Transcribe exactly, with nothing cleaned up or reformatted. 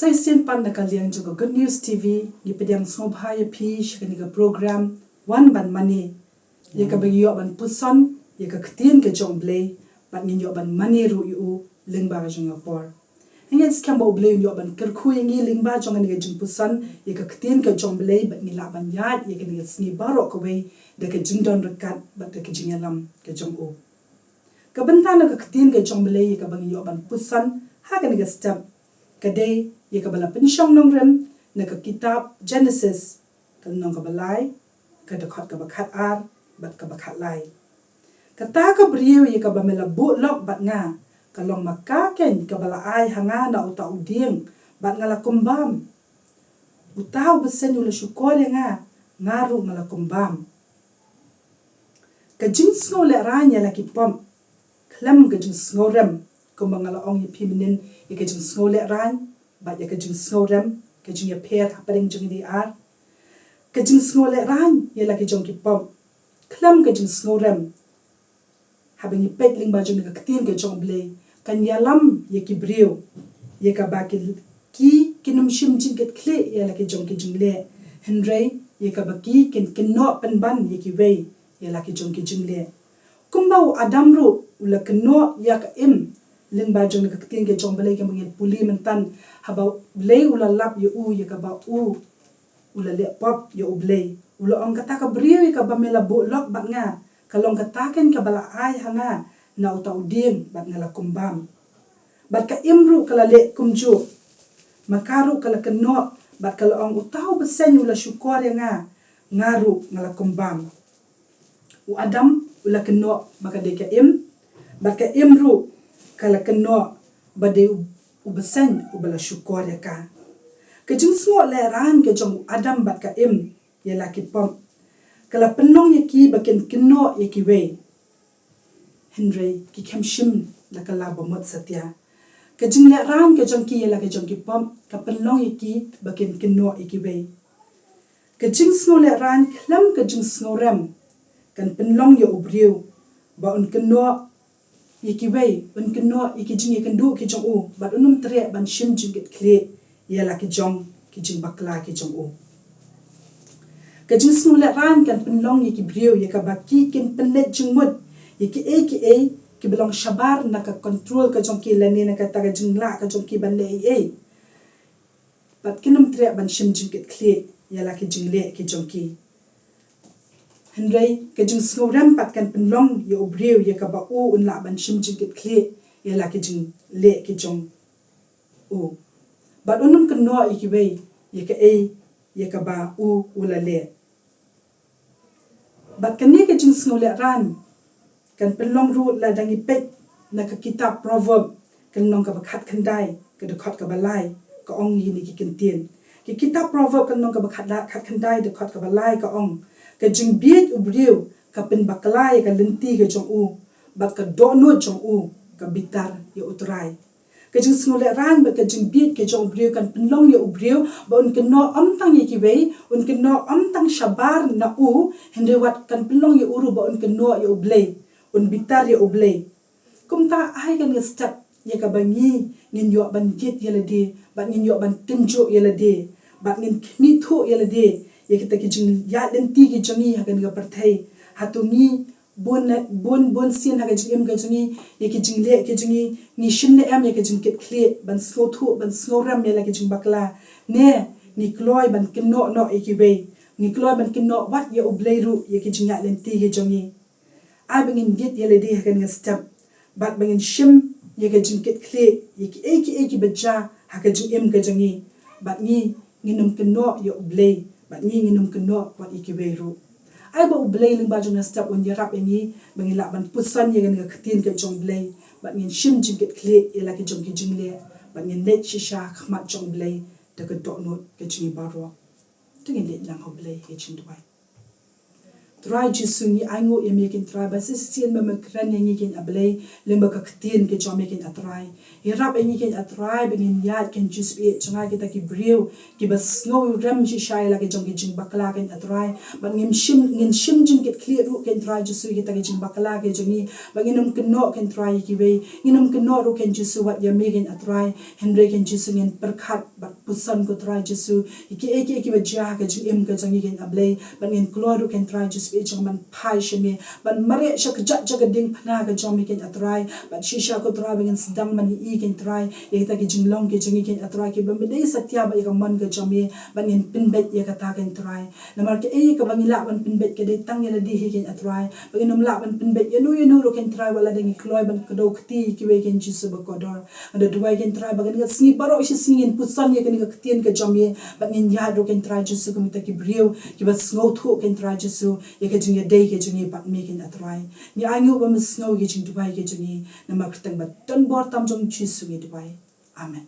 Shisien pat na ka liang jong ka Good News T V, ngi pdiang sngewbha ïa phi sha kane ka program Wan Ban Mane, ïa kaba ngi ïoh ban puson ïa ka ktien ka jong U Blei, bad ngin ïoh ban mane ruh ïa u lyngba ka jong ka por. Ngin skhem ba U Blei un ïoh ban kyrkhu ïa ngi lyngba jong kane ka jingpuson ïa ka ktien ka jong U Blei, bad ngin lah ban ïaid ïa kane ka sngi baroh kawei da ka jingdon ryngkat bad da ka jingïalam ka jong u. Ka bynta na ka ktien ka jong U Blei ïa kaba ngi ïoh ban puson ha kane ka step ka dei ïa kaba la pynshong nongrim na ka kitab Genesis, ka lynnong kaba lai, ka dkhot kaba khatar bad kaba khatlai. Kata ka briew ïa kaba me la buh lok bad nga, ka long ma ka keiñ kaba la ai ha nga na uta u dieng, bad nga la kumbam. Uta u bseiñ u la shukor ïa nga, nga ruh nga la kumbam. Ka jingsngew lehraiñ ïa la ki pop khlem ka jingsngew rem, kumba nga la ong ïa phi mynnin, ïa ka jingsngew lehraiñ bad ïa ka jingsngew rem, ka jingïapher hapdeng jong kine ar. Ka jingsngew lehraiñ ïa la ki jong ki pop khlem ka jingsngew rem, haba ngi peit lyngba jong ka ktien ka jong U Blei, kan ïalam ïa ki briew ïa kaba ki, ki kin ym shim jingkitkhlieh ïa la ki jong ki jingleh, hynrei ïa kaba ki kin kynnoh pynban ïa kiwei ïa la ki jong ki jingleh. Kumba u Adam ruh u la kynnoh ïa ka im lyngba jong ka ktien ka jong U Blei, kaba ngi pule myntan, haba U Blei u la lap ïa u ïa kaba u u la leh pop ïa U Blei. U la ong, kata ka briew ïa kaba me la buh lok bad nga, ka long kata keiñ kaba la ai ha nga na uta u dieng, bad nga la kumbam. Bad ka im ruh ka la leh kumjuh. Ma ka ruh ka la kynnoh bad ka la ong, uta u bseiñ u la shukor ïa nga, nga ruh nga la kumbam. U Adam u la kynnoh ba ka dei ka im, bad ka im ruh ka la kynnoh ba dei u, u bseiñ uba la shukor ïa ka. Ka jingsngew lehraiñ ka jong u Adam bad ka im ïa la ki pop ka la pynlong ïa ki ba kin kynnoh ïa kiwei, hynrei ki khlem shim la ka la ba mut satia. Ka jinglehraiñ ka jong ki ïa la ki jong ki pop ka pynlong ïa ki ba kin kynnoh ïa kiwei. Ka jingsngew lehraiñ khlem ka jingsngew rem kan pynlong ïa u briew ba un kynnoh ïa kiwei, un kynnoh ïa ki jingïakynduh ki jong u, bad un ym treh ban shim jingkitkhlieh ïa la ki jong ki jingbakla ki jong u. Ka jingsngew lehraiñ kan pynlong ïa ki briew ïa kaba ki kin pynleit jingmut ïa kiei kiei kiba long shabar na ka kontrol ka jong ki lane na kata ka jinglah ka jong ki ban leh ei ei. Bad kin ym treh ban shim jingkitkhlieh ïa la ki jingleh ki jong ki. Hynrei ka jingsngew rem pat kan pynlong ïa u briew ïa kaba u un lah ban shim jingkitkhlieh ïa la ki jingleh ki jong u, bad un ym kynnoh ïa kiwei ïa kaei ïa kaba u u la leh. Bad kane ka jingsngew lehraiñ kan pynlong ruh lada ngi peit na ka kitab Proverb, ka lynnong kaba khatkhyndai, ka dkhot kaba lai, ka ong ïa kine ki kyntien. Ka kitab Proverb, ka lynnong kaba khat, khatkhyndai, dkhot kaba lai, ka ong, ka jingbieit u briew ka pynbakla ïa ka lynti ka jong u, bad ka dohnud jong u ka bitar ïa U Trai. Ka jingsngew lehraiñ bad ka jingbieit ka jong u briew kan pynlong ïa u briew ba un kynnoh ym tang ïa kiwei, un kynnoh ym tang shabar na u, hynrei wat kan pynlong ïa u ruh ba un kynnoh ïa U Blei, un bitar ïa U Blei. Kumta ai kane ka step ïa kaba ngi ngin ïoh ban jied ïa lade, bad ngin ïoh ban tynjuh ïa lade, bad ngin khmih thuh ïa lade ïa kita ki jingïaid lynti ki jong ngi ha kane ka pyrthei. Hato ngi bun, bun, bun sien ha ka jingim ka jong ngi, ïa ki jingleh ki jong ngi, ngi shim ne em ïa ka jingkitkhlieh ban sngewthuh, ban sngewrem ïa la ki jingbakla, ne ngi kloi ban kynnoh noh ïa kiwei, ngi kloi ban kynnoh wat ïa U Blei ruh ïa ki jingïaid lynti ki jong ngi? Ai ba ngin jied ïa lade ha kane ka step, bad ba ngin shim ïa ka jingkitkhlieh ïa kiei kiei kiba jia ha ka jingim ka jong ngi, bad ngi ngin ym kynnoh ïa U Blei, bad ngi ngin ym kynnoh wat ïa kiwei ruh. Ai ba U Blei lyngba jong kane ka step un ïarap ïa ngi ba ngin lah ban puson ïa kane ka ktien ka jong U Blei, bad ngin shim jingkitkhlieh ïa la ki jong ki jingleh, bad ngin leit shisha ha khmat jong U Blei da ka dohnud ka jong ngi baroh. To ngin leit lang ha U Blei ha ka jingduwai. Trai Jisu, ngi ainguh ïa me kein Trai, ba shisien ba me kren ïa ngi kein A Blei lyngba ka ktien ka jong me kein A Trai. Ïarap ïa ngi kein A Trai ba ngin ïaid kein Jisu, eh, jong nga kita ki briew kiba sngew rem shisha ïa la ki jong ki jingbakla kein A Trai. Bad ngin shim, ngin shim jingkitkhlieh ruh kein Trai Jisu kita ki jingbakla ki jong ngi. Bad ngin ym kynnoh kein Trai ïa kiwei. Ngin ym kynnoh ruh kein Jisu wat ïa me kein A Trai. Hynrei kein Jisu ngin pyrkhat bad puson ko Trai Jisu ïa kiei kiei kiba jia ha ka jingim ka jong ngi kein A Blei. Bad ngin kloi ruh kein Trai Jisu, eh, jong ban phai sha me, ban mareh sha kjat jong ka diengphna ka jong me kein A Trai. Bad shisha ko Trai ba ngin sdang ban ïohi kein Trai ïa kita ki jinglong ki jong ngi kein A Trai, kiba me dei satia bad ïa ka mon ka jong me. Bad ngin pynbeit ïa kata kein Trai. Namar kaei kaba ngi lah ban pynbeit ka dei tang ïa lade hi kein A Trai. Ba ngin ym lah ban pynbeit ïano ïano ruh kein Trai wat la dei ngi kloi ban kdew kti ïa kiwei kein Jisu bakordor. Nga da duwai kein Trai ba kane ka sngi baroh shi sngi ngin puson ïa kane ka ktien ka jong me, bad ngin ïaid ruh kein Trai Jisu kum kita ki briew kiba sngewthuh kein Trai Jisu ïa ka jingïadei ka jong ngi bad me kein A Trai. Ngi ainguh ba me sngew ïa ka jingduwai ka jong ngi, namar kyrteng ba donbor tam jong Jisu ngi duwai. Amen.